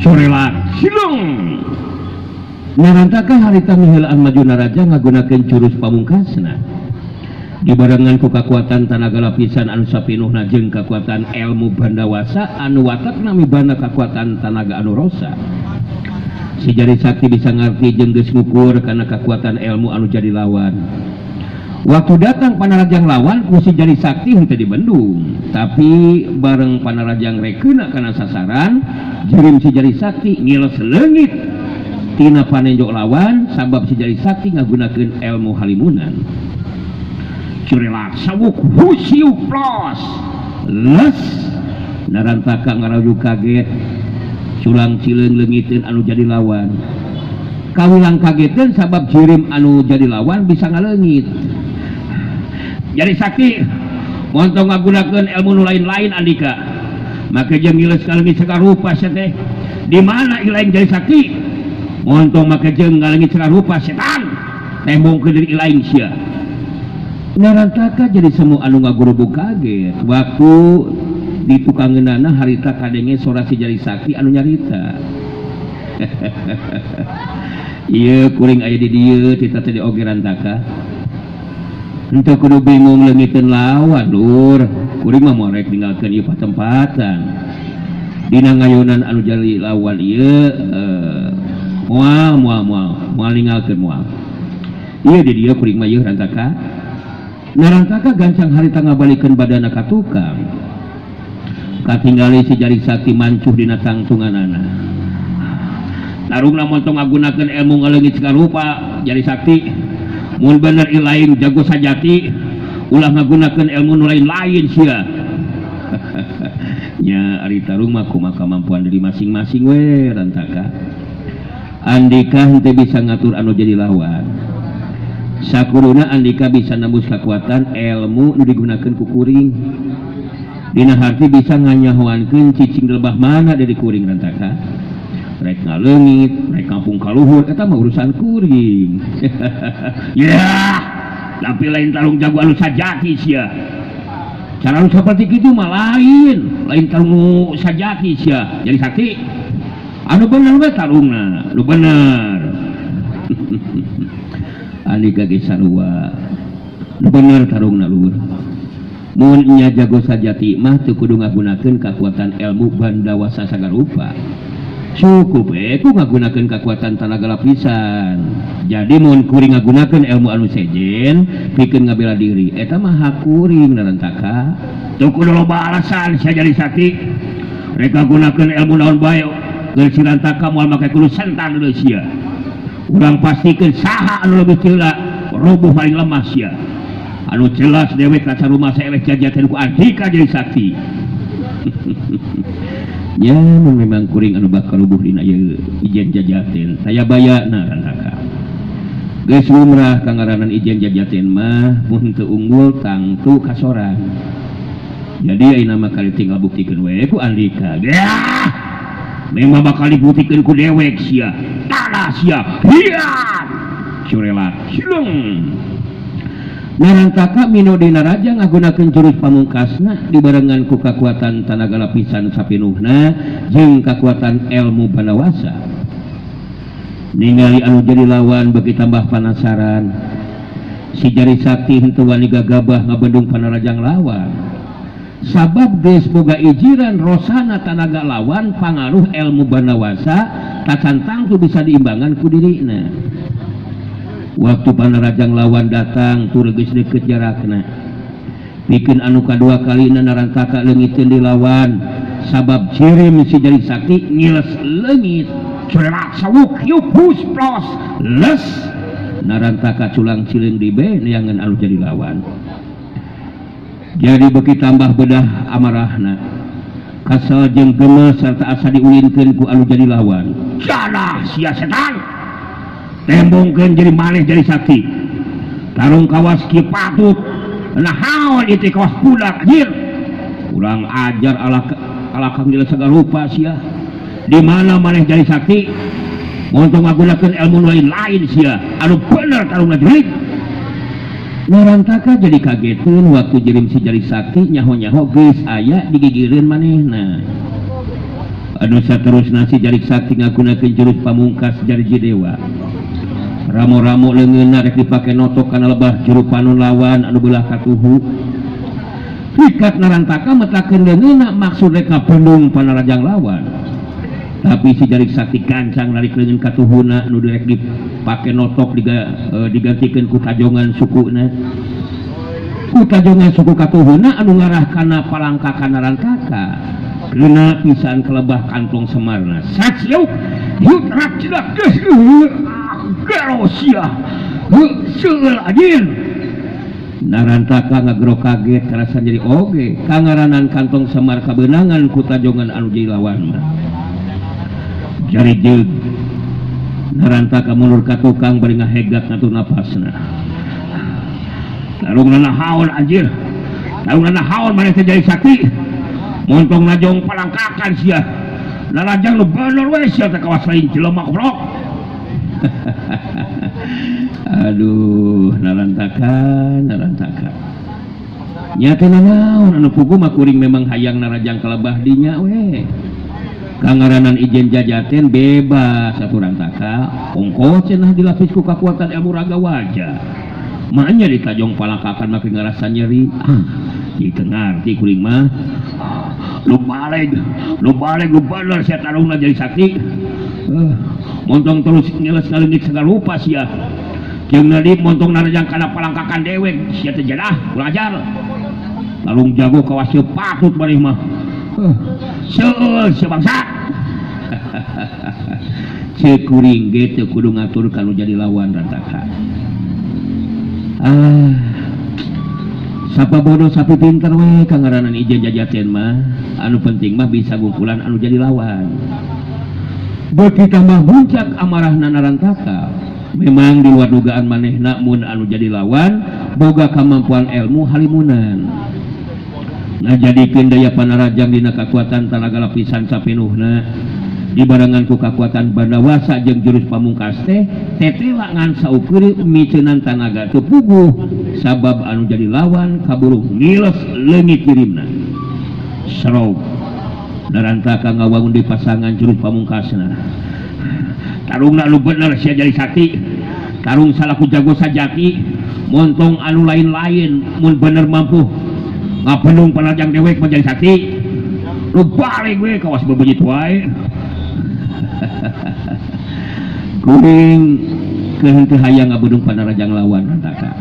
Corelat silung. Narantaka harita miheulaan maju naraja ngagunakeun jurus pamungkasna. Dibarengan ku kakuatan tanaga lapisan anu sapinuhna jeung kakuatan ilmu bandawasa anu watakna mibana kakuatan tanaga anu rosa. Si jari sakti bisa ngarti jeung geus ngukur kana kakuatan ilmu anu jadi lawan. Waktu datang panarajang lawan ku si jari sakti henteu dibendung, tapi bareng panarajang rekeuna kana sasaran, jirim si jari sakti ngiles leungit tina panenjok lawan sabab si jari sakti ngagunakeun ilmu halimunan. Curelak sawuk husiu plos les narantaka ngarayu kaget culang cileung leungiteun anu jadi lawan. Kawilang kageteun sabab jirim anu jadi lawan bisa ngaleungit. Jadi sakti montong ngagunakeun ilmu nu lain-lain andika. Make jeung ngileus kaleungit sagarupa sia teh. Di mana ilaing jadi sakti? Montong make jeung ngaleungit sagarupa setan. Tembongkeun diri ilaing sia. Narantaka jadi semua anu ngagurubug kaget waktu di tukangeunana harita kadenge sora si jari sakti anu nyarita. Ieu kuring aya di dieu tita teh oge rantaka. Henteu kudu bingung leungiteun lawan lur. Kuring mah moal rek ninggalkeun ieu patempatan. Dina ngayunan anu jadi lawan ieu moal moal moal moal ninggalkeun moal. Ieu di dieu kuring mah ieu rantaka. Narantaka gancang harita ngabalikeun badana ka tukang. Katinggali si jari sakti mancuh dina tangtunganana. Tarungna montong ngagunakeun ilmu ngaleungit sagarupa jari sakti. Mun bener ilaing jago sajati ulah ngagunakeun ilmu nu lain-lain sia. Nya ari tarung mah kumaha kamampuan diri masing-masing we rantaka. Andika henteu bisa ngatur anu jadi lawan. Sakuruna andika bisa nembus kekuatan ilmu nu digunakeun ku kuring. Dina harti bisa nganyahoankeun cicing lebah mana dari kuring rantaka. Rek ngaleungit, rek kampung kaluhur eta mah urusan kuring. Ya, tapi lain tarung jago anu sajati sia. Cara anu saperti kitu mah lain, lain tarung nu sajati sia. Jadi sakti anu bener we tarungna, nu bener. Andika ge sarua nu bener tarungna luhur. Mun nya jago sajati mah teu kudu ngagunakeun kakuatan ilmu bandawasa sagarupa. Cukup we ku ngagunakeun kakuatan tanaga lapisan. Jadi mun kuring ngagunakeun ilmu anu sejen pikeun ngabela diri eta mah hak kuring narantaka. Teu kudu loba alasan sia jadi sakti. Rek ngagunakeun ilmu naon bae geus si rantaka moal make kudu sentan deui sia. Urang pastikeun saha anu lebih ceula roboh paling lemah sia. Anu jelas dewek rasa rumah saeleh jajaten ku andika jadi sakti. Ya mun memang kuring anu bakal rubuh dina ieu ijen jajaten saya bayana rantaka. Geus lumrah kangaranan ijen jajaten mah mun teu unggul tangtu kasorang. Jadi ayeuna mah kali tinggal buktikeun we ku andika. Yah! Memang bakal dibuktikeun ku dewek sia. Tanah sia. Hiat. Curelat. Silung. Narantaka mino dina raja ngagunakeun jurus pamungkasna dibarengan ku kakuatan tanaga lapisan sapinuhna jeung kakuatan ilmu bandawasa. Ningali anu jadi lawan beuki tambah panasaran. Si jari sakti henteu wani gagabah ngabendung panarajang lawan. Sabab geus boga ijiran rosana tanaga lawan pangaruh ilmu bandawasa tacan tangtu bisa diimbangan ku dirina. Waktu panarajang lawan datang tur geus deukeut jarakna. Pikeun anu kadua kalina narantaka leungiteun di lawan sabab jirim si jari sakti ngiles leungit. Curelat sawuk yupus plos les narantaka culang cileung di be neangan anu jadi lawan. Jadi beuki tambah bedah amarahna. Kasal jeung gemes sarta asa diulinkeun ku anu jadi lawan. Jalah sia setan. Tembongkeun jadi maneh jadi sakti. Tarung kawas kieu patut. Nah haon ieu teh kawas budak anjir. Urang ajar ala kang jelas sagarupa sia. Di mana maneh jadi sakti? Montong ngagunakeun ilmu lain-lain sia. Anu bener tarungna jurig. Narantaka jadi kageteun waktu jirim si jari sakti nyaho-nyaho geus aya digigireun manehna. Anu saterusna si Jarik Sakti ngagunakeun jurus pamungkas Jarji Dewa. Ramo-ramo leungeunna rek dipake notok kana lebah juru panon lawan anu beulah katuhu. Rikat Narantaka metakeun leungeunna maksud rek ngabendung panarajang lawan. Tapi si Jarik Sakti gancang narik leungeun katuhuna anu direk dipake notok digantikeun ku tajongan sukuna. Ku tajongan suku katuhuna anu ngarah kana palangkakan Narantaka. Kena pisan kelebah kantong Semarna. Saciuk yuk rak cilak geus gero sia. Heuh anjir. Narantaka ngagero kaget karasa nyeri oge kangaranan kantong Semar kabeunangan ku tajongan anu jadi lawan mah. Jari jeug Narantaka mundur ka tukang bari ngahegat ngatur napasna. Tarung nanahaon anjir. Tarung nanahaon maneh teh Jarik Sakti. Montong najong palangkakan sia. Narajang nu bener we sia teh kawas lain jelema goblok. Aduh, Narantaka, Narantaka. Nya teh nanaon anu puguh mah kuring memang hayang narajang kalebah dinya we. Kangaranan ijen jajaten bebas atuh Rantaka, ongko cenah dilapis ku kakuatan ilmu raga wajah. Makanya ditajong palangkakan makin ngerasa nyeri. Ah, di tengah ti kuring mah. Lu balik, lu balik, lu bener sia tarungna jadi sakti. Montong terus ngeles ngaleungit segala rupa sia. Jeung deui montong narajang kana palangkakan dewek sia teh jadah, kurang ajar. Lalung jago kawas ieu patut maneh mah. Seueul sia bangsa. Ceuk kuring ge teu kudu ngatur kanu jadi lawan Rantaka. Ah, sapa bodoh sapi pinter we kangaranan ijen jajaten mah, anu penting mah bisa ngumpulan anu jadi lawan. Beuki tambah muncak amarahna Narantaka. Memang di luar dugaan manehna mun anu jadi lawan boga kemampuan ilmu halimunan. Ngajadikeun daya panarajang dina kakuatan tanaga lapisan sapinuhna. Dibarengan ku kakuatan bandawasa jeung jurus pamungkas teh tetela ngan saukeuri miceunan tanaga teu puguh sabab anu jadi lawan kaburu ngiles leungit kirimna. Serog Narantaka ngawangun di pasangan jurus pamungkasna. Tarungna nu bener sia jadi sakti, tarung salaku jago sajati, montong anu lain-lain mun bener mampu ngabendung panarajang dewek mah jadi sakti. Lu balik we kawas bebenyit wae. Kuring kehenteu hayang ngabendung panarajang lawan Rantaka.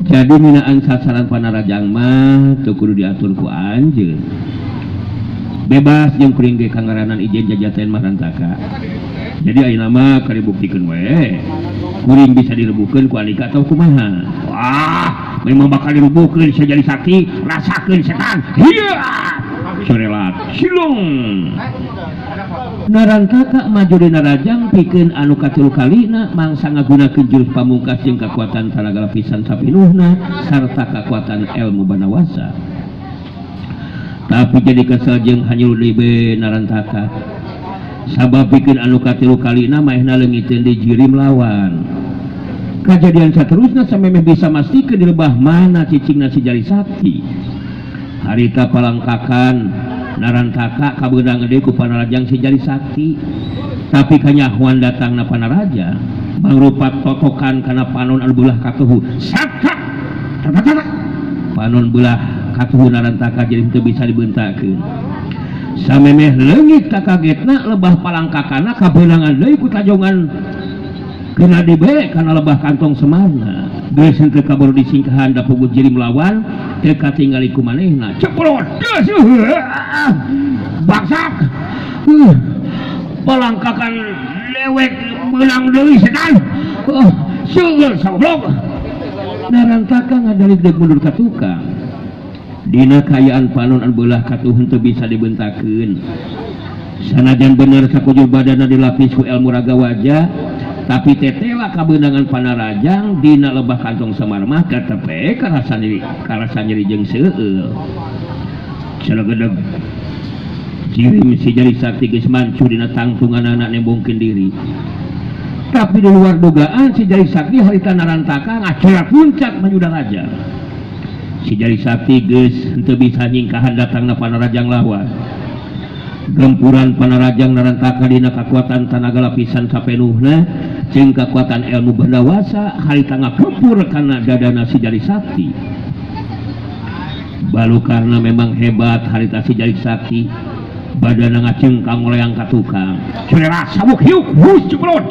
Jadi minaan sasaran panarajang mah teu kudu diatur ku anjeun. Bebas jeung kuring ge kangaranan ijen jajaten mah Rantaka. Jadi ayeuna mah keur dibuktikeun we. Kuring bisa direbukeun ku Andika atau kumaha. Wah, memang bakal direbukeun sia jadi sakti, rasakeun setan. Hiya! Corelat silung. Narantaka maju dina rajang pikeun anu katilu kalina mangsa ngagunakeun jurus pamungkas jeung kakuatan tanaga lapisan sapinuhna sarta kakuatan ilmu banawasa. Tapi jadi kesel jeung hanyul deui be Narantaka. Sabab pikeun anu katilu kalina maehna leungiteun di jirim lawan. Kajadian saterusna samemeh bisa mastikeun di lebah mana cicingna si Jari Sakti. Harita palangkakan Narantaka kabeunang deui ku panarajang si Jari Sakti. Tapi kanyahoan datangna panaraja mangrupa totokan kana panon anu beulah katuhu. Satak tatak panon beulah katuhu Narantaka jadi teu bisa dibentakeun. Samemeh leungit kakagetna lebah palangkakana kabeunangan deui ku tajongan kena dibe kana lebah kantong Semarna. Geus henteu kaburu disingkahan da puguh jirim lawan teu katingali ku manehna. Ceplot geus bangsak. Palangkakan dewek meunang deui setan. Seueul sagoblok. Narantaka ngadalik deuk mundur ka tukang. Dina kaayaan panon anu beulah katuh henteu bisa dibentakeun. Sanajan bener sakujur badanna dilapis ku ilmu raga wajah, tapi tetela kabeunangan panarajang dina lebah kantong Semar mah tetep we karasa nyeri jeung seueul. Celegedeg jirim si Jari Sakti geus mancu dina tangtunganana nembongkeun diri. Tapi di luar dugaan si Jari Sakti harita Narantaka ngacorak puncak manyuda raja. Si Jari Sakti geus henteu bisa nyingkahan datangna panarajang lawan. Gempuran Panarajang Narantaka dina kakuatan tanaga lapisan sapenuhna jeung kakuatan ilmu bandawasa harita ngakempur kana dadana si Jari Sakti. Balu karena memang hebat harita si Jari Sakti badana ngacengkang ngoleang ka tukang. Curela sabuk hiuk hus ceplot.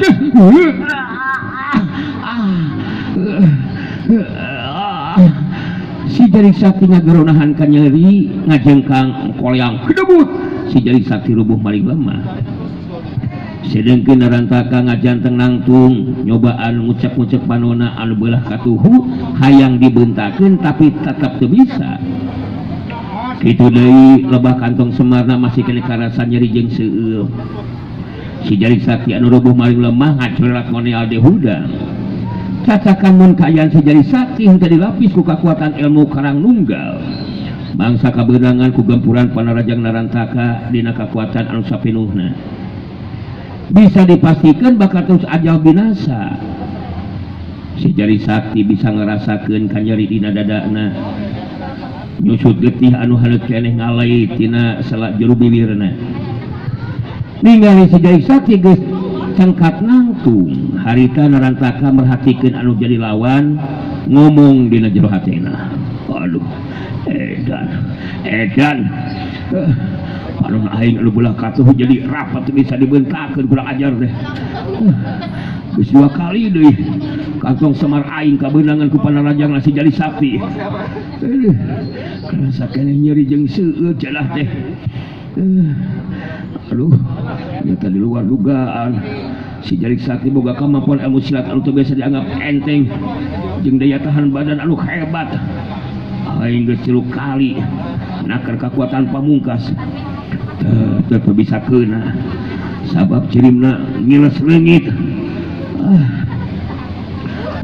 Si Jari Sakti ngageronahan ka nyeri ngajengkang koleang kedebut. Si Jari Sakti rubuh maling lemah. Sedengkeun Narantaka ngajanteng nangtung nyobaan ngucek-ngucek panona anu beulah katuhu hayang dibentakeun tapi tetap teu bisa. Kitu deui lebah kantong Semarna masih keneh karasa nyeri jeung seueul. Si Jari Sakti anu rubuh maling lemah ngacorelat ngoneal dehuda. Cacakan mun kaayaan si Jari Sakti henteu dilapis ku kakuatan ilmu Karang Nunggal. Bangsa kabeunangan ku gempuran Panarajang Narantaka dina kakuatan anu sapinuhna. Bisa dipastikan bakal terus ajal binasa. Si Jari Sakti bisa ngerasakeun kanyeri dina dadana. Nyusut getih anu haneut keneh ngalai tina sela jero bibirna. Ningali si Jari Sakti geus cengkat nangtung, harita Narantaka merhatikeun anu jadi lawan ngomong dina jero hatena. Aduh, edan, edan. Anu aing anu belah katuh jadi rapat bisa dibentakeun kurang ajar deh. Geus dua kali deui kantong Semar aing kabeunangan ku Panarajang si Jari Sakti. Karasa keneh nyeri jeung seueut celah teh. Aduh, nyata di luar dugaan. Si Jari Sakti boga kemampuan ilmu silat anu teu biasa dianggap enteng jeung daya tahan badan anu hebat. Aing geus 3 kali nakar kakuatan pamungkas teu bisa keuna sabab cirimna ngiles leungit.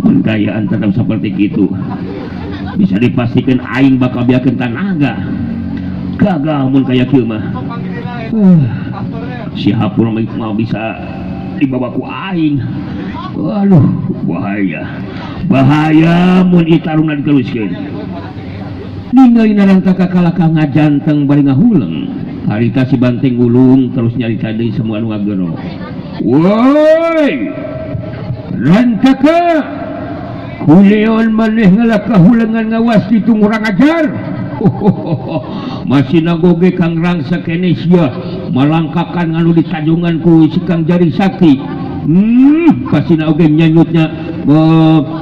Mun gayaan tetap seperti kitu bisa dipastikan aing bakal biakeun tanaga. Gagal mun kaya kieu mah. Si hapur mah bisa dibawa ku aing. Waduh, bahaya. Bahaya mun ieu tarungna diteruskeun. Ningali Narantaka kalakah ngajanteng bari ngahuleng. Harita si banteng gulung terus nyarita deui semua anu ngagero. Woi! Rantaka! Kuleon maneh ngalakah hulengan ngawas ditu ngurang ajar. Masih nagoge kang rangsa keneh sia malangkakan anu ditajungan ku si Kang Jari Sakti. Pasina oge nyanyutnya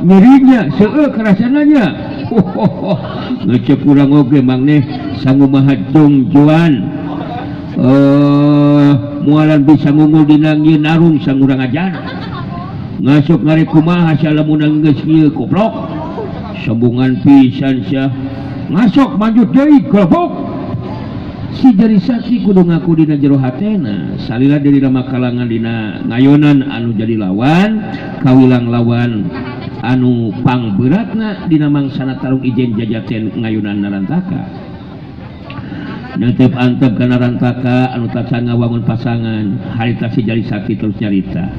nyerinya seueur karasananya. Ngecek urang oge mangneh sangumaha jongjoan. Mualan bisa ngungul dina ieu narung sangurang ajar. Ngasuk ngarep kumaha sia lamun geus ieu koplok. Sombongan pisan sia. Ngasok lanjut deui goblok. Si Jari Sakti kudu ngaku dina jero hatena salila diri lama kalangan dina ngayonan anu jadi lawan kawilang lawan anu pangberatna dina mangsana tarung ijen jajaten ngayonan Narantaka. Neuteup antep ka Narantaka anu tacan ngawangun pasangan harita si Jari Sakti terus nyarita.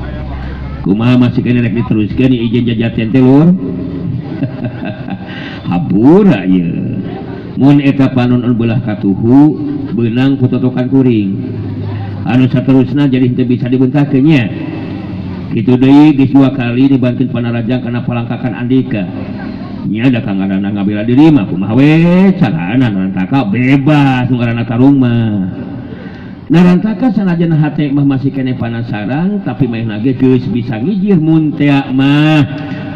Kumaha masih keneh rek diteruskeun ijen jajaten teh lur? Hampura ieu. Mun eta panon anu beulah katuhu beunang ku totokan kuring. Anu saterusna jadi henteu bisa dibentahkeun nya. Kitu deui geus 2 kali dibantuin Panarajang kana palangkakan Andika. Nya da kang ngaranna ngabela diri mah kumaha we carana Narantaka bebas nu ngaranna tarung mah. Narantaka sanajan hate mah masih keneh panasaran tapi manehna ge geus bisa ngijir mun tea mah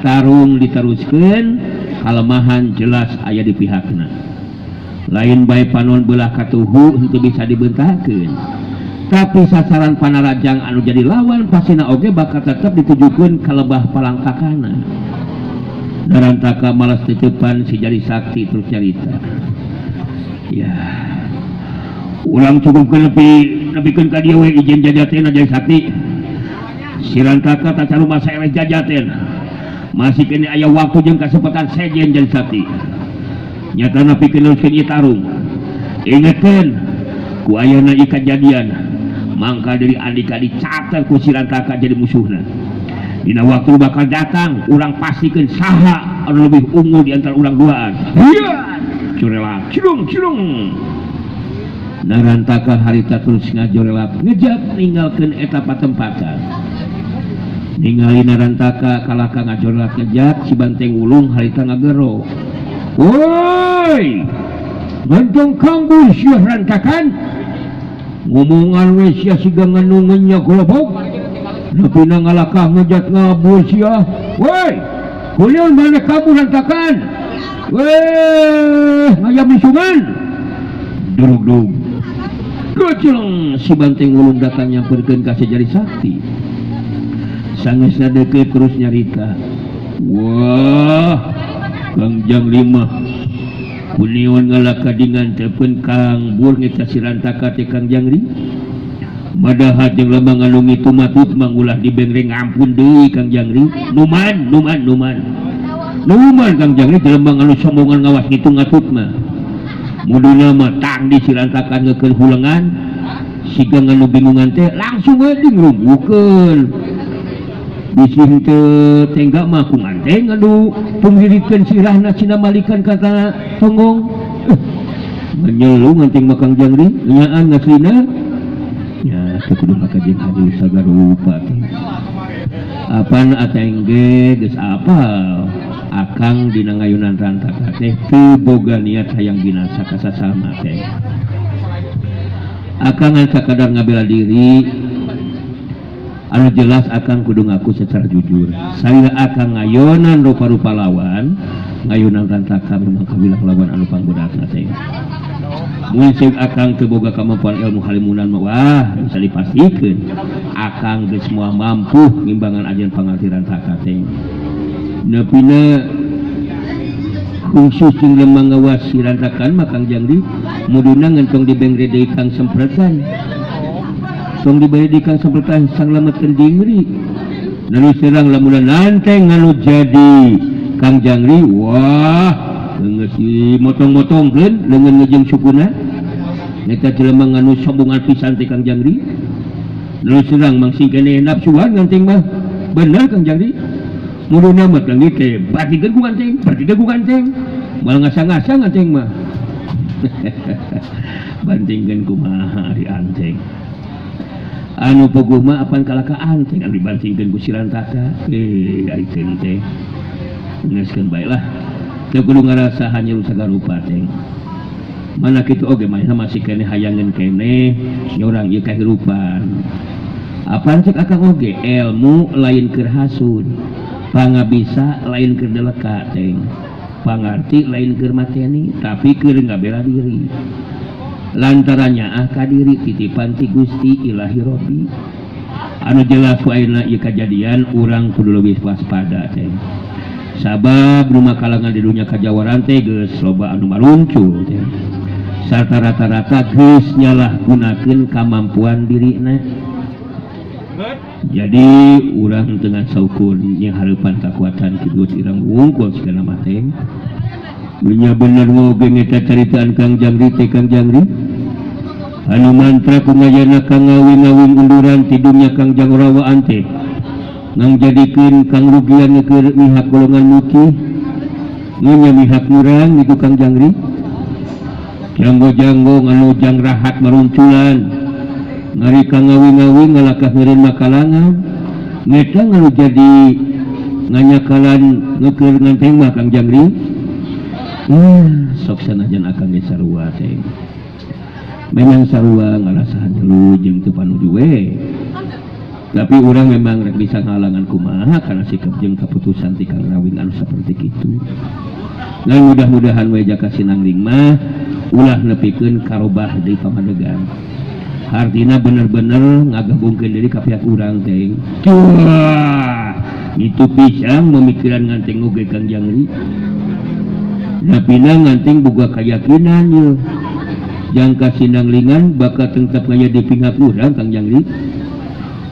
tarung diteruskeun kalemahan jelas aya di pihakna. Lain bae panon beulah katuhu henteu bisa dibentahkeun. Tapi sasaran Panarajang anu jadi lawan pasina oge bakal tetep ditujukeun ka lebah palangkakana. Narantaka malas titepan si Jari Sakti terus nyarita. Ya. Urang cukupkeun nepikeun ka dieu we ijen jajaten Jari Sakti. Si Rantaka tacan rumasa eleh jajaten. Masih kene aya waktu jeung kasempatan sejen Jari Sakti. Nyata nepikeun neruskeun ieu tarung. Ingeteun ku ayeuna ieu kajadian mangka dari Andika dicatat ku si Rantaka jadi musuhna. Dina waktu bakal datang urang pastikeun saha anu lebih unggul di antara urang duaan. Curela, cirung cirung. Narantaka harita terus ngajorelap ngejat ninggalkeun eta patempatan. Ningali Narantaka kalahka ngajorelap ngejat si Banteng Wulung harita ngagero. Woi! Ganteng kanggo sia rantakan. Ngomongan we sia siga nganungeunnya golobog. Nepi ngalakah ngejat ngabur sia. Woi! Kulion maneh kamu rantakan. Weh, ngayam misuman. Durug-durug. Kecileng si Banteng Wulung datang nyamperkeun ka si Jari Sakti. Sangeusna deukeut terus nyarita. Wah, Kang Jangri mah kunion ngalaka dinganteupkeun Kang Bur ngeta si Rantaka teh Kang Jangri. Madaha jeung lembang anu ngitu matut mangulah dibengreng ampun deui Kang Jangri. Numan, numan, numan. Numan Kang Jangri jelema anu sombongan ngawas ngitu ngatut mah. Muduna mah tang di si Rantaka ngeukeun hulengan siga anu bingungan teh langsung we dingrumbukeun. Bisi henteu tengga mah ku nganteng anu punggirikeun sirahna sina malikan ka tanah tonggong. Menyelu nganteng mah Kang Jangri nyaan aslina. Nya teu kudu maka jeung adu sagarupa teh. Apan ateng ge geus apal akang dina ngayunan Rantaka teh teu boga niat hayang binasa ka sasama teh. Akang ngan sakadar ngabela diri anu jelas akang kudu ngaku secara jujur. Salila akang ngayonan rupa-rupa lawan, ngayunan Rantaka memang kawilang lawan anu panggodana teh. Mun ceuk akang teu boga kemampuan ilmu halimunan mah wah bisa dipastikeun akang geus moal mampu ngimbangan ajian pangarti Rantaka teh. Nepina khusus jeung lemang ngawas si Rantakan mah Kang Jangri muduna ngentong dibengre deui Kang Sempretan. Tong diberi deui Kang Sempretan sang lametkeun dingri. Lalu serang lamun nanteng anu jadi Kang Jangri wah geus dimotong-motongkeun leungeun ngejeng sukuna. Eta jelema anu sombongan pisan teh Kang Jangri. Lalu serang mangsing keneh nafsuan nganteng mah bener Kang Jangri. Muduna mah teh teh batikeun ku ganteng, batikeun ku ganteng. Malah ngasa-ngasa ganteng mah. Bantingkeun kumaha ari anteng. Anu puguh mah apan kalaka anteng anu dibantingkeun ku si Rantaka. Ari teh. Ngeuskeun bae lah. Teu kudu ngarasa hanyeru sagarupa teh. Mana kitu oge mah masih keneh hayangeun keneh nyorang ieu kahirupan. Apan cek akang oge ilmu lain keur hasud. Pangabisa lain keur deleka teh. Pangarti lain keur mateni tapi keur ngabela diri. Lantarannya ah ka diri titipan ti Gusti Ilahi Robbi. Anu jelas waena ieu kajadian urang kudu leuwih waspada teh. Sabab nu makalangan di dunya kajawaran teh geus loba anu maluncul teh. Sarta rata-rata geus nyalahgunakeun kamampuan dirina. Jadi urang dengan saukur nyanghareupan kakuatan ki Gusti irang wungkul sagala mah teh. Nya bener oge eta caritaan Kang Jangri teh Kang Jangri. Anu mantra ku ngayana kang ngawing-ngawing unduran ti dunya Kang Jangrawaan teh. Nang jadikeun kang rugian keur mihak golongan muki. Nya mihak urang itu Kang Jangri. Janggo-janggo anu jang rahat marunculan. Ngari kang ngawing-ngawing ngalakah meureun makalangan. Ngeta anu jadi nganyakalan ngeukeun nganteng mah Kang Jangri. Sok sanajan akang ge sarua teh. Memang sarua ngarasa hanyelu jeung teu panuju we. Tapi urang memang rek bisa ngalangan kumaha karena sikap jeung kaputusan ti Kang Rawing anu saperti kitu. Ngan mudah-mudahan we jaka sinangling mah ulah nepikeun karobah deui pamadegan. Artina bener-bener ngagabungkeun diri ka pihak urang teh. Wah, itu pisang memikiran nganteng oge Kang Jangri. Napina nganteng boga kayakinan ye. Jangka sinanglingan bakal tengtap ngaya di pihak urang Kang Jangri.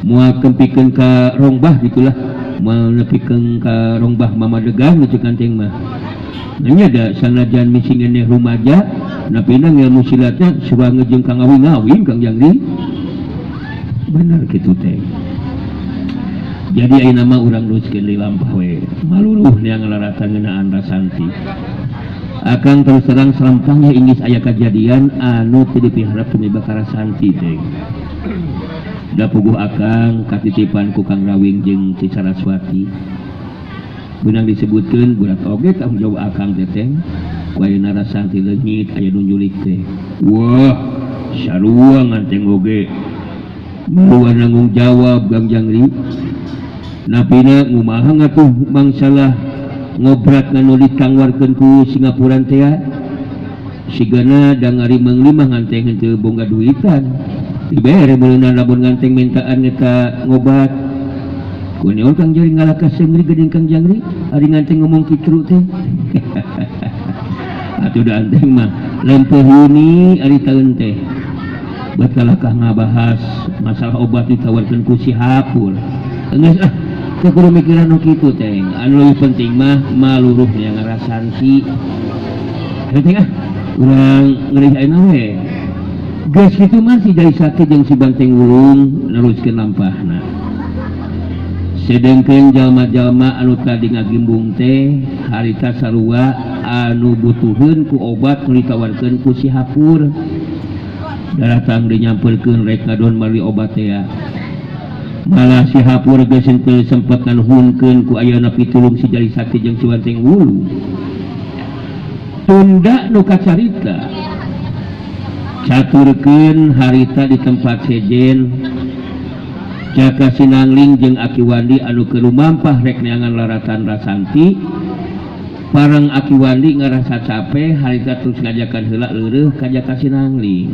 Moal kempikeun ka rongbah gitulah. Moal nepikeun ka rongbah mamadegan gitu kanteng mah. Nya da sanajan misi ngeneh rumaja napina ngilmu silatna suka ngejeng ka ngawing-ngawing Kang Jangri. Bener kitu teh. Jadi ayeuna mah urang teruskeun di lampah we. Maluluh neang ngalaratan ngeunaan rasanti. Akang terus terang selampangnya inggis aya kajadian anu teu dipiharep tumiba ka Rasanti teh. Da puguh akang katitipan ku Kang Rawing jeung Ci Saraswati. Beunang disebutkeun berat oge tanggung jawab akang teh teh. Ku ayeuna Rasanti leungit aya nu nyulik teh. Wah, sarua nganteng oge. Luar nanggung jawab Gang Jangri. Napina ngumaha ngatuh mangsalah ngobrat nganu ditangwarkeun ku Singapuran teh. Sigana dangari meung nganteng henteu boga duitan. Dibere meulina lamun nganteng mintaan eta ngobat. Kunaon Kang Jangri ngalah ka seungri geuning Kang Jangri ari nganteng ngomong kitu teh. Atuh da anteng mah lempeuh huni ari taeun teh. Batalakah ngabahas masalah obat ditawarkeun ku si Hapur. Geus ah teu kudu mikiran nu kitu teh. Anu leuwih penting mah maluruh nya ngarasansi. Heuh teh ah urang ngeurih ayeuna we. Geus kitu mah si Jali Sakti jeung si Banteng Wulung neruskeun lampahna. Sedengkeun jalma-jalma anu tadi ngagimbung teh harita sarua anu butuheun ku obat nu ditawarkeun ku si Hapur. Daratang dinyampeurkeun rek ngadon meuli obat teh. Malah si Hapur geus henteu sempet nganuhunkeun ku ayeuna pitulung si Jali Sakti jeung si Banteng Wulung. Tunda nu kacarita caturkeun harita di tempat sejen Jaka Sinangling jeung Aki Wandi anu keur lumampah rek neangan laratan Rasanti. Parang Aki Wandi ngarasa capek harita terus ngajakan heula leureuh ka Jaka Sinangling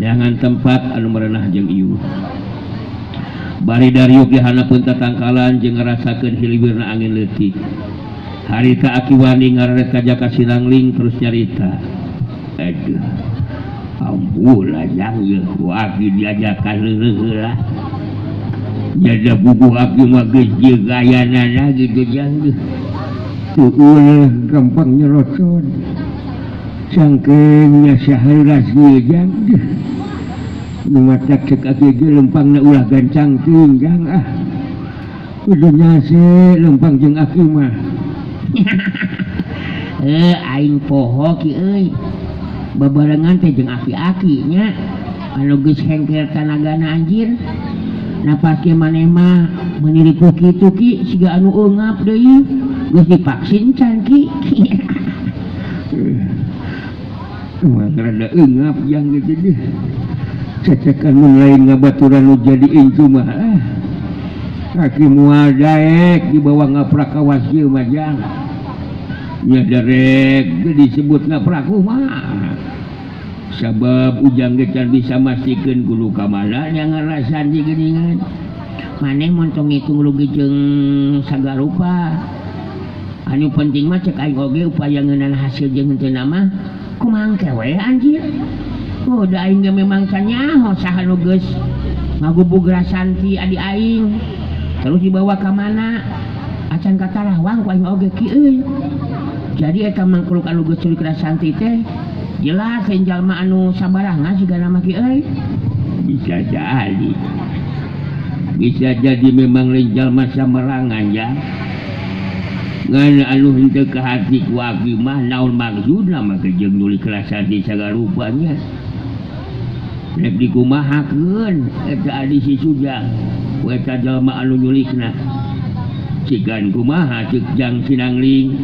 neangan tempat anu merenah jeung ieu. Bari dariuk di handapeun tatangkalan jeung ngarasakeun hiliwirna angin leutik. Harita Aki Wandi ngararet ka Jaka Sinangling terus nyarita, aduh ampun jang ieu ku aki diajakan leureuh heula. Jada bubuh aki mah geus jeung gayanana kitu jang. Teu ulah gampang nyelocon. Sangkeun nya saheuras ieu jang. Nu matak ceuk aki ge lempangna ulah gancang teuing jang ah. Kudu nyase lempang jeung aki mah. Aing poho ki euy. Babarengan teh jeung aki-aki nya anu geus hengker tanagana anjir. Napas ge maneh mah meuni ripuh kitu ki siga anu eungap deui geus divaksin can ki. Mah rada eungap jang kitu deh. Cecekan mun lain ngabaturan nu jadi incu mah ah. Aki moal daek dibawa ngaprak kawas ieu mah jang. Nya derek disebut ngaprak mah. Sabab ujang ge can bisa mastikeun kudu ka mana nya ngarasan geuningan. Maneh mun tong ngitung rugi jeung sagarupa. Anu penting mah cek aing oge upaya ngeunan hasil jeung henteu mah kumaha engke we anjir. Oh da aing ge memang can nyaho saha nu geus ngagubug Rasanti adi aing. Terus dibawa ka mana? Acan ka Tarawang ku aing oge ki euy. Jadi eta mangkuluk anu geus culik Rasanti teh jelas lain jalma anu sabarangan sigana mah ki euy. Bisa jadi. Bisa jadi memang lain jalma sabarangan ya. Ngan anu henteu ka hati ku aki mah naon maksudna mah jeung nyulik Rasanti sagarupanya. Rek dikumahakeun eta adi si Sujang ku eta jalma anu nyulikna. Cigan kumaha ceuk Jang Sinangling.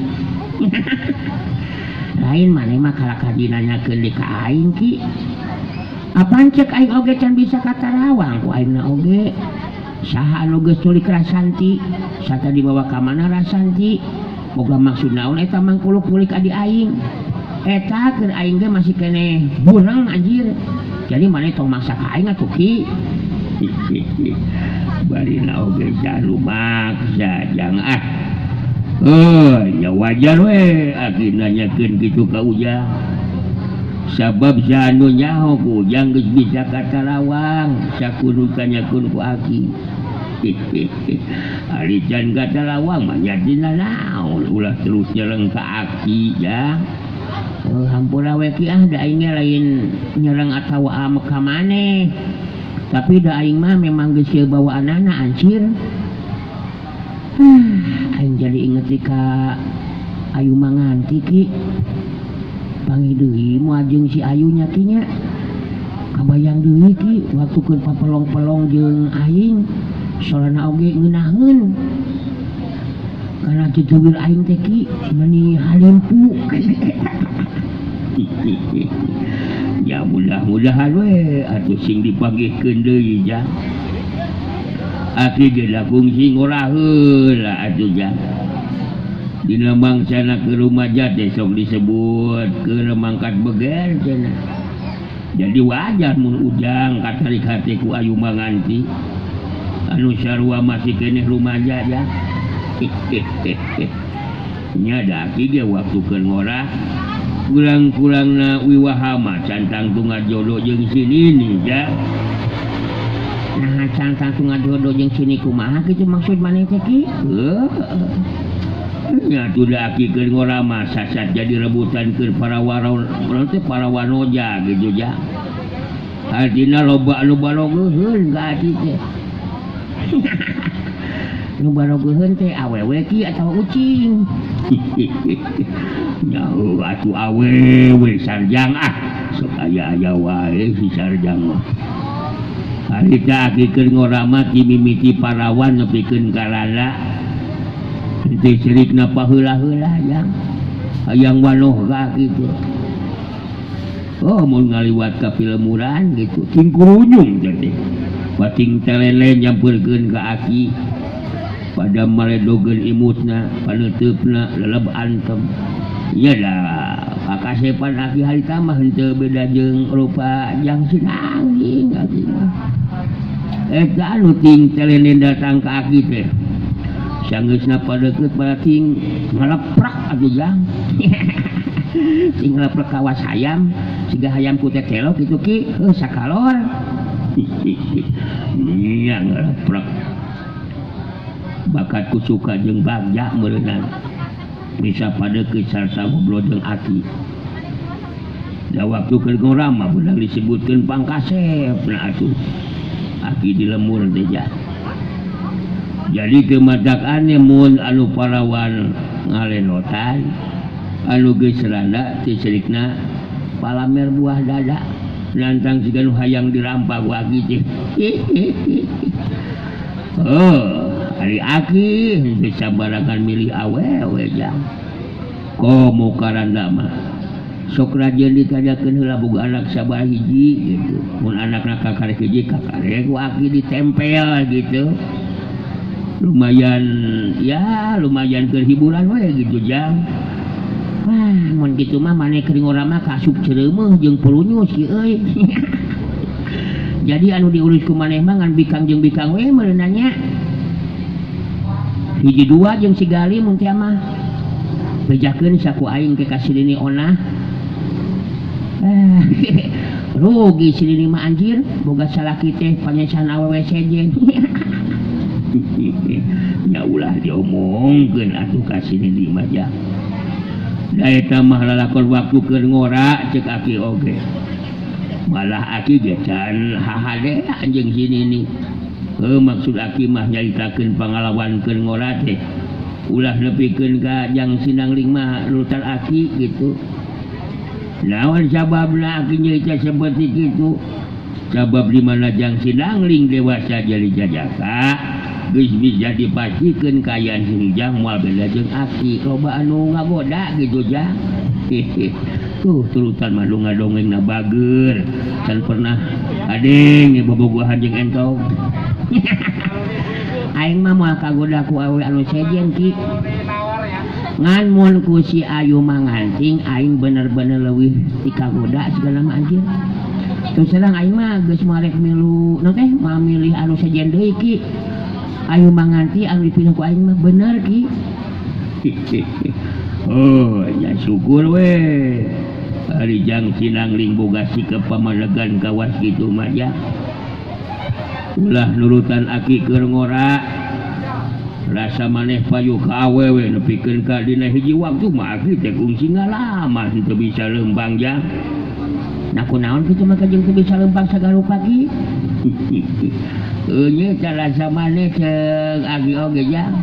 Lain maneh mah kalakah dinanyakeun deui ka aing ki. Apaan cek aing oge can bisa ka Tarawang ku aingna oge. Saha anu geus culik Rasanti, sarta dibawa ka mana Rasanti? Boga maksud naon eta mangkuluk nyulik adi aing? Eta keur aing ge masih keneh bureng anjir. Jadi maneh tong maksa ka aing atuh ki. Barina oge jalu maksa jang ah. Oh, ya wajar we aki nanyakeun kitu ka Ujang. Sabab sanu nyaho ku Ujang geus bisa ka Tarawang, sakudu kanyakeun ku aki. Ari can ka Tarawang mah nya dina naon ulah terus nyereng ka aki ya. Oh, hampura we ki ah da aing ge lain nyereng atawa amek ka maneh. Tapi da aing mah memang geus ieu bawaanana anjir. Aing jadi inget ka Ayu Manganti ki. Panggih deui moal jeung si Ayu nya ki nya. Kabayang deui ki waktu keur papelong-pelong jeung aing sorana oge ngeunaheun. Karena jejeuwir aing teh ki meuni halimpu. Ya mudah-mudahan we atuh sing dipanggihkeun deui jang. Aki ge da kungsi ngora heula atuh jang. Dina mangsana ke rumaja teh sok disebut keur mangkat beger cenah. Jadi wajar mun ujang katarik hate ku Ayu Manganti. Anu sarua masih keneh rumaja jang. Nya da aki ge waktu keur ngora kurang-kurangna wiwahama cantang tunggal jodoh jeung si Nini ja. Nah cantang tunggal jodoh jeung si Nini kumaha kitu maksud maneh teh ki? Heuh. Nya atuh da aki keur ngora mah sasat jadi rebutan keur para waron teh para wanoja gitu ja. Artina loba anu balogeuheun ka aki teh. Nu balogeuheun teh awewe ki atawa ucing. Nyaho atuh awewe sarjang ah sok aya-aya wae si sarjang mah. Harita aki keur ngora mah ti mimiti parawan nepikeun ka rada. Henteu cerikna paheula-heula jang. Hayang wanoh ka aki teh. Oh mun ngaliwat ka pilemuran gitu ting kurunyung teh. Bating telele nyampeurkeun ka aki. Pada maledogeun imutna, paneuteup-na leleb antem. Nya da kakasepan aki harita mah henteu beda jeung rupa jang sinanging aki mah. Eta anu ting telene datang ka aki teh. Sanggeusna padeukeut balating ngaleprak atuh jang. Ting ngaleprak kawas hayam, siga hayam ku teh telok kitu ki, heuh sakalor. Nya ngaleprak. Bakatku suka jeung bagja meureunana. Bisa padeukeut sarta ngobrol jeung aki. Da waktu keur ngora mah beunang disebutkeun pangkasep na atuh. Aki di lemur teh ja. Jadi kematakan mun anu parawan ngalenotan anu geus randa teh cerikna palamer buah dada nantang siga nu hayang dirampak ku aki teh. Oh, ari aki bisa barangan milih awewe jang. Komo karanda mah sok rajin ditanyakeun heula boga anak sabaraha hiji gitu. Mun anakna kakarek hiji kakarek ku aki ditempel gitu. Lumayan ya lumayan keur hiburan we gitu jang. Wah, mun kitu mah maneh keur ngora mah kasup cereumeuh jeung pulunyus ki euy. Jadi anu diurus ku maneh mah ngan bikang jeung bikang we meureun nya. Hiji dua jeung si Gali mun teh mah. Bejakeun saku aing ke ka si Nini onah. Rugi si Nini mah anjir, boga salaki teh panyesan awewe sejen. Nya ulah diomongkeun atuh ka si Nini mah jang. Da eta mah lalakon waktu keur ngora ceuk aki oge. Malah aki ge can hahade anjeung si Nini. Heuh maksud aki mah nyaritakeun pangalaman keur ngora teh. Ulah nepikeun ka jang sinangling mah nurutan aki gitu. Naon sababna aki nyarita seperti kitu? Sabab di mana jang sinangling dewasa jadi jajaka geus bisa dipastikeun kaayaan si Ujang moal beda jeung aki. Loba anu ngagoda gitu jang. Tuh turutan mah nu ngadongengna bager. Can pernah ading bobogohan jeung entog. Aing mah moal kagoda ku awewe anu sejen ki. Ngan mun ku si Ayu Manganting aing bener-bener leuwih ti kagoda segala mah anjir. Terus terang aing mah geus moal rek milu naon teh moal milih anu sejen deui ki. Ayu Manganti anu dipilih ku aing mah bener ki. Oh, nya syukur we. Ari jang sinangling boga sikap pamalegan kawas kitu mah ya. Ulah nurutan aki keur ngora. Rasa maneh payu ka awewe nepikeun ka dina hiji waktu mah aki teh kungsi ngalaman teu bisa leumpang jang. Nah kunaon kitu mah jeung teu bisa leumpang sagarupa ki. Heuh nya rasa maneh ceuk aki oge jang.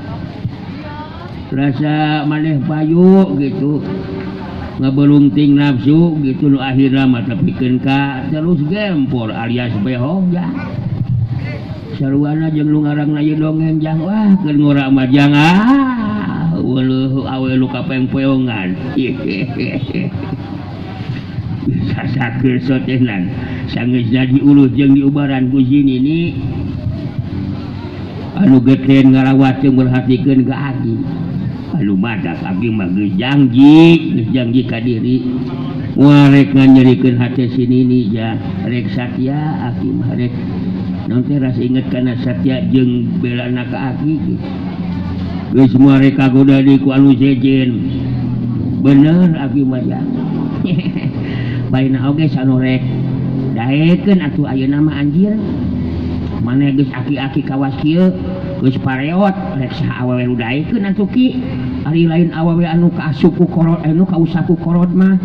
Rasa maneh payu gitu. Ngaberungting nafsu gitu nu akhirna mah tepikeun ka terus gempor alias behong jang. Saruana jeung nu ngarangna ieu dongeng jang wah keur ngora mah jang ah weuleuh awe lu kapengpeongan. Sasakeun sotenan sangeusna diuluh jeung diubaran ku si nini anu geten ngarawat jeung merhatikeun ka aki. Anu madak abdi mah geus janji ka diri moal rek nganyerikeun hate si nini ja rek satya aki mah rek naon teh rasa inget kana satya jeung belana ka aki geus moal rek kagoda deui ku anu sejen bener abdi mah ja baina oge sanu rek daekeun atuh ayeuna mah anjir maneh geus aki-aki kawas kieu geus pareot rek saha awewe nu daekeun atuh ki ari lain awewe anu kaasup ku korod anu kausaku korod mah.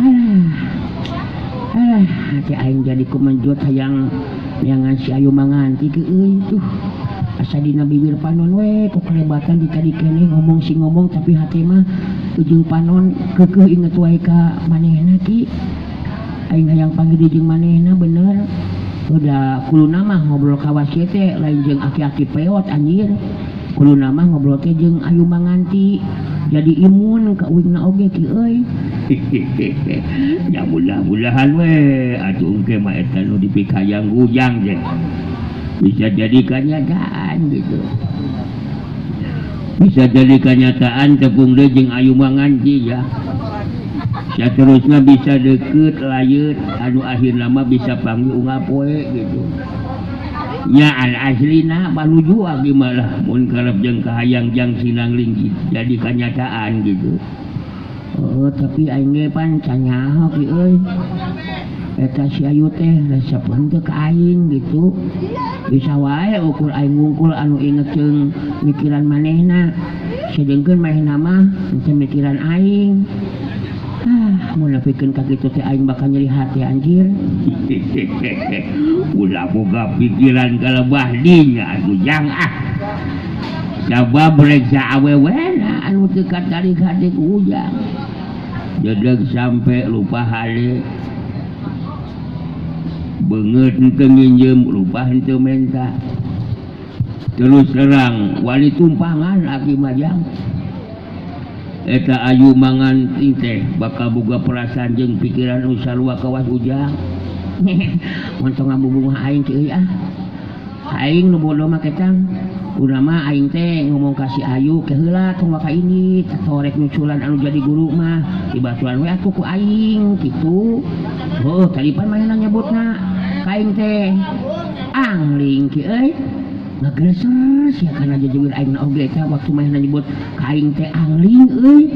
Alah alah hati aing jadi kumenjut hayang neangan si Ayu Manganti ke euy tuh asa dina bibir panon we ku kelebatan di tadi keneh ngomong si ngomong tapi hati mah ujung panon keukeuh inget wae ka manehna ki aing hayang panggil jeung manehna bener. Udah kuluna mah ngobrol kawas kieu teh lain jeung aki-aki peot anjir. Kuluna mah ngobrol teh jeung Ayu Manganti. Jadi imun ka uingna oge ki euy. Ya mudah-mudahan we atuh engke mah eta nu dipikayang ujang teh. Bisa jadi kenyataan gitu. Bisa jadi kenyataan tepung deui jeung Ayu Manganti ya. Saterusna bisa deket layut anu akhirna mah bisa panggil unggal poe gitu. Nya al aslina baluju abdi mah lah mun karep jeung kahayang jang sinangling jadi kenyataan gitu. Oh tapi aing ge pan canyaho ki euy. Eta si Ayu teh resep henteu ka aing gitu. Bisa wae ukur aing ngungkul anu inget jeung mikiran manehna. Sedengkeun manehna mah henteu mikiran aing. Ah, mun nepikeun ka kitu teh aing bakal nyeri hati anjir. Ulah boga pikiran kalebah dinya atuh jang ah. Sabab rek saawewena anu teu katarik hati ku ujang. Dedeg sampe lupa hale. Beungeut henteu nginjem, lupa henteu menta. Terus terang wali tumpangan aki mah jang. Eta Ayu Manganti teh bakal boga perasaan jeung pikiran nu sarua kawas ujang. Montong ngabubunga aing ki euy ah. Aing nu bodoh mah ketang. Udah mah aing teh ngomong ka si Ayu ke heula tong waka ini torek nyusulan anu jadi guru mah dibatuan we atuh ku aing kitu. Heuh tadi pan manehna nyebutna ka aing teh angling ki euy. Ngagreser sia kana jejeuwir aing na oge teh waktu manehna nyebut ka aing teh angling euy.